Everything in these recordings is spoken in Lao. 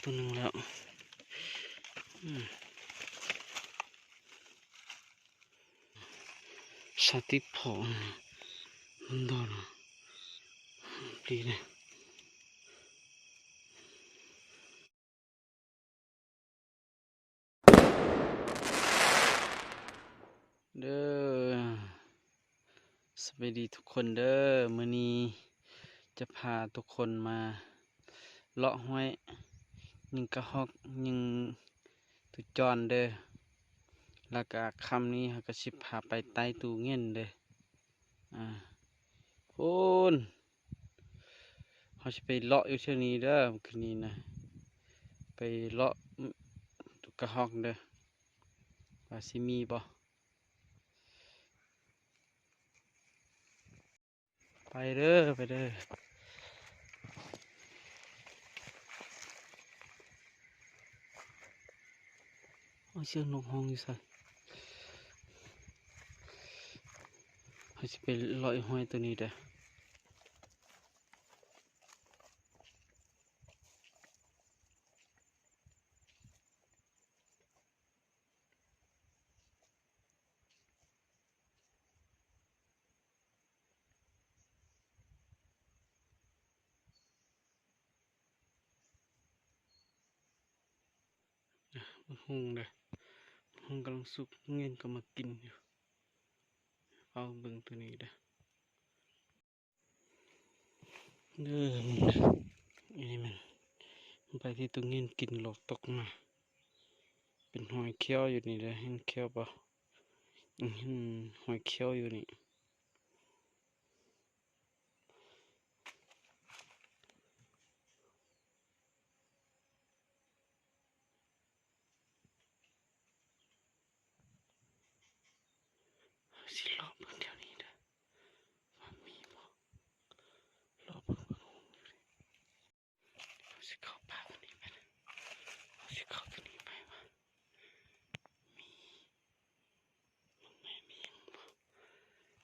ຕົວໜຶ່ງແລ້ວ ອືມ ສາຕິດພໍ ມັນດອນ ດີເດ້. ເດີ ສະບາຍດີທຸກຄົນເດີ. ມື້ນີ້ຈະພາທຸກຄົນມາເລາະຫ້ວຍຍິງກະຮອກ ຍິງຕູຈອນເດີ. ແລ້ວກະຄ່ຳນີ້ເຮົາກະຊິພາໄປໃຕ້ຕູເຫງິນເດີ. ອາ ພຸ້ນ ເຮົາຊິໄປເລາະຢູ່ແຖວນີ້ເດີ. ມື້ຄືນນີ້ນະ ໄປເລາະ ອືມ ກະຮອກເດີ ວ່າຊິມີບໍ່. ໄປເດີ ໄປເດີ. ໂອ້ຍ ສຽງນົກຮ້ອງຢູ່ໃສ? ເຮົາຊິໄປເລາະຫ້ວຍໂຕນີ້ເດີ. ອະ ບັກຫຸ່ງເດີ ບັກຫຸ່ງກຳລັງສຸກ ເຫງັນກໍມາກິນຢູ່. ເຝົ້າເບິ່ງໂຕນີ້ເດີ. ເດີ ນີ້ແມ່ນໃບທີ່ໂຕເຫງັນກິນລອກຕົກມາ ເປັນຮອຍຂຽວຢູ່ນີ້ເດີ. ເຫັນຂຽວບໍ່? ເຫັນຮອຍຂຽວຢູ່ນີ້. ເຮົາຊິເລາະເບິ່ງແຖວນີ້ເດີ ວ່າມີບໍ່. ເລາະເບິ່ງບັກຫຸ່ງຢູ່ນີ້. ເຮົາຊິເຂົ້າປ່າໂຕນີ້ໄປ ເຮົາຊິເຂົ້າໂຕນີ້ໄປວ່າມີ ເບິ່ງແມ່ນມີຫຍັງບໍ່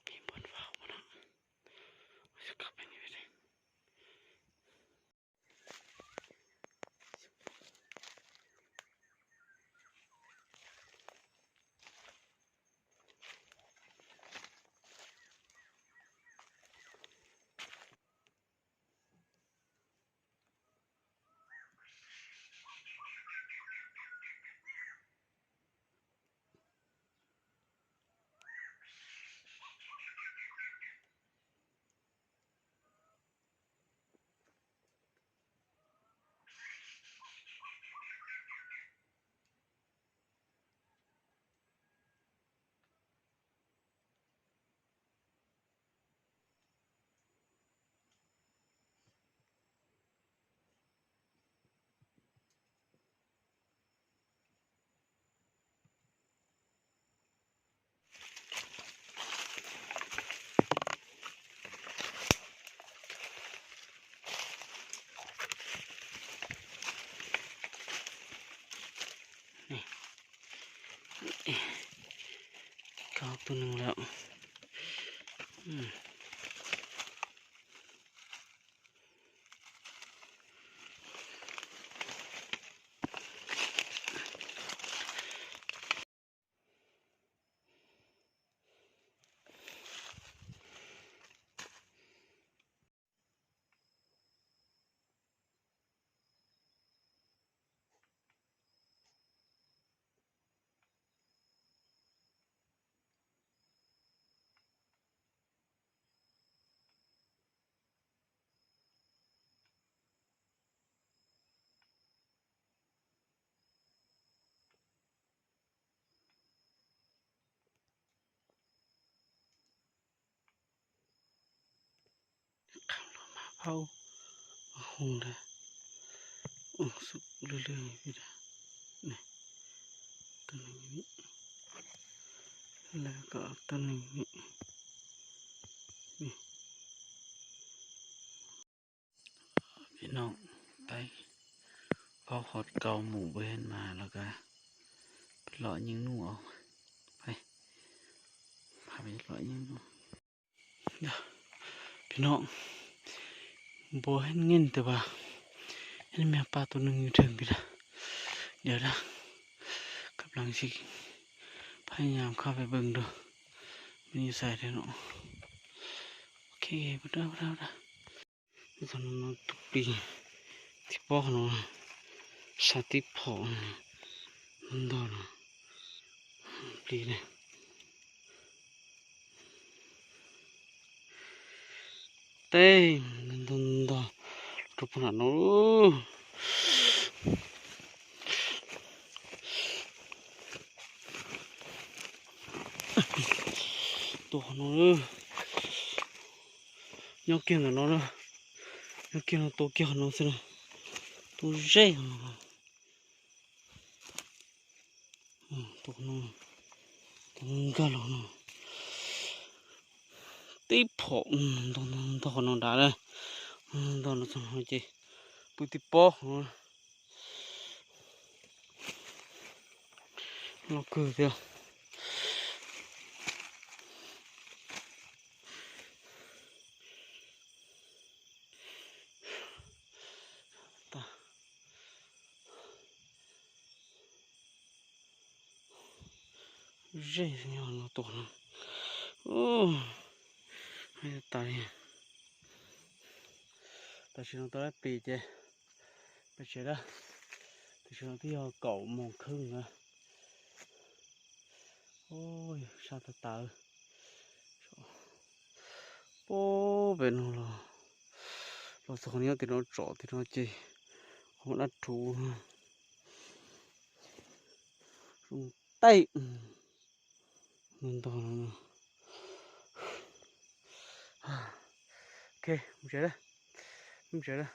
ມີບ່ອນເຝົ້າບໍ່ເນາະ. ເຮົາຊິເຂົ້າໄປນີ້ໄປເດີ. ນີ້ ເຂົ້າໂຕໜຶ່ງແລ້ວ ອືມ. ເຂົ້າລົມມາເຜົາ ໂອ້ໂຫ ເດີ ໂອ້ ສຸກເລື້ອຍໆ ນີ້ ໂຕໜຶ່ງນີ້ ແລ້ວກໍເອົາໂຕໜຶ່ງນີ້ ນີ້. ພີ່ນ້ອງ ໄປ ພໍຮອດເກົ້າໂມງບໍ່ເຫັນມາ ແລ້ວກະໄປເລາະຍິງໜູເອົາ ໄປ ພາໄປເລາະຍິງໜູ ເດີ ພີ່ນ້ອງ ບໍ່ເຫັນເຫງັນ ແຕ່ວ່າ ອັນນີ້ແມ່ປາໂຕໜຶ່ງຢູ່ເທິງພີ້ນະ. ດຽວນະ ກຳລັງຊິພະຍາຍາມເຂົ້າໄປເບິ່ງດູ ມັນຢູ່ໃສແທ້ເນາະ. ໂອເຄ ບໍ່ໄດ້ ບໍ່ໄດ້ ບໍ່ໄດ້. ຕອນນັ້ນເນາະ ຕຸກປີທີ່ປອກເນາະ ຊາຕິເພາະ ມັນດອນ ປີນີ້ ເຕັ້ງ ມັນດອນ ດອນ ທຸກຂະໜາດເນາະ. ໂຕຂະໜາດເນາະ ຍອດກິນເນາະ ຍອດກິນໂຕກ່ຽວເນາະ ໂຕໃຫຍ່ເນາະ ໂຕເນາະ ໂຕກະໂຫຼເນາະ ຕິເພາະ ໂຕ ໂຕເນາະ ດາເດີ ໂຕເນາະ ໂຕເນາະ ເຈ ປຸຕິປອກເນາະ. ລອກຄືເດີ ຕາ ເຈ ຍອດໂຕນະ ໂອ້ ໃຫ້ຕາຍ ຕາຊິນອນຕອນແລກປີເຈ ໄປເຊດາ ແຕ່ຊ່ວງທີ່ເຮົາເກົ້າໂມງເຄິ່ງນະ ໂອ້ຍ ຊາຕາຕາ ໂອ້ ເປັນລາວ ລາວສອງຄົນນີ້ຕິດເນາະ ເຈາະຕິດເນາະ ເຈ ຂອງອັດຖູ ລຸງໄຕ້ ອືມ ມັນຕ້ອງ ໂອເຄ ບໍ່ເຈີເດີ ບໍ່ເຈີເດີ.